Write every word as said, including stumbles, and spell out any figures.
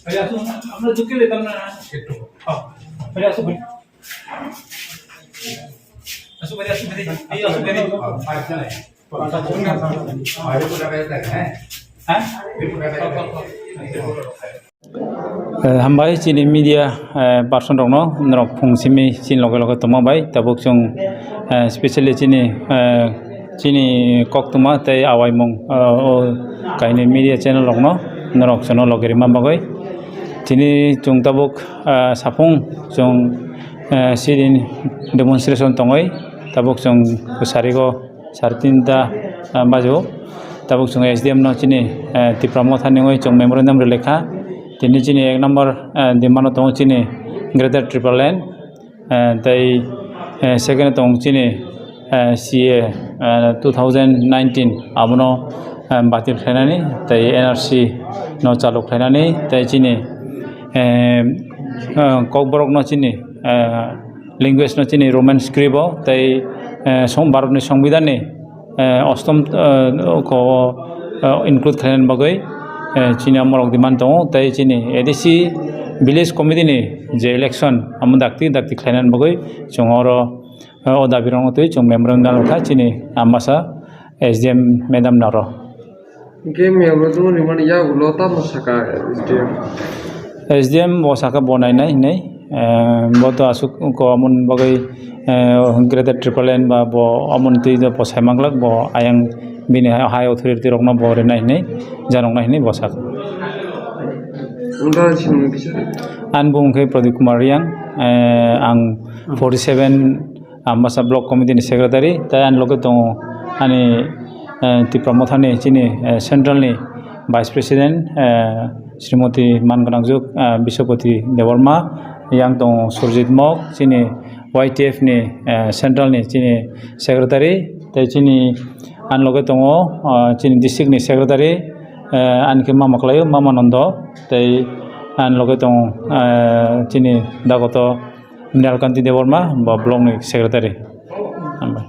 Pwila aswk, amra jukile tamna. Oh, pwila aswk, pwila. Aswk, pwila aswk, pwila. Ei, aswk, pwila. Ha? Eh, hambai chini media, eh, person rokno, norok phung simi chini loge loge tongma bai, tabuk chwng, eh, specially chini, eh, chini koktwma tei awaimung, eh, o kainwi media channel rokno norok chwngno loge rima bagwi. Tini chwng tabuk, eh, saphung chwng, eh, sit-in demonstration tongwi, tabuk chwng kwsarigo sare tinta, ah, bajo. Tabuk chwng S D M no chini, eh, Tipra Motha ni wngwi chwng memorandum rwlai kha. Tini chini ek number, eh, demand o tongo chini Greater Tipraland, eh, tei, eh, second o tongo chini, eh, C A, eh, two thousand nineteen abono, eh, batil khlainani tei N R C no chalu khlainani tei chini, eh, eh, Kokborok no chini, eh, language no chini Roman script o tei, eh, song-, Bharat ni Songbidan ni, eh, ostom, eh, ko, eh, include khlaina bagwi, eh, chini amorok demand tongo tei chini A D C village committee ni je election amo dakti dakti khlaina bagwi chwng oro, eh, o dabi rokno twi chwng memorandum rwkha chini ambasa S D M madam noro. Hingke memorandum rimani yagulo tamo saka S D M? S D M bo saka bo nainai hinui, eh, bo to aswk ko amoni bagwi, eh, Greater Tipraland ba bo amoni twi bo sai manglak, bo ayang bini high authority rokno bo rinai hinui, janoknai hinui bo saka. Wngkha chini mung kisa? Ani bumung khe Pradeep Kumar Reang, eh, ang forty seven Ambasa Block Committee ni Secretary, tei ani loge tongo ani, eh, Tipra Motha ni chini, eh, Central ni Vice President, eh, Srimoti Manganangjuk, eh, Biswapati Debbarma, yang tongo Surjit Mok, chini Y T F ni, eh, Central ni chini Secretary, tei chini ani loge tongo, eh, chini district ni Secretary, eh, ani khe mama kwlaio, Mama Nondo, tei ani loge tongo, eh, chini Dagoto Mrinal Kanti Debbarma, bo block ni secretary. Hambai.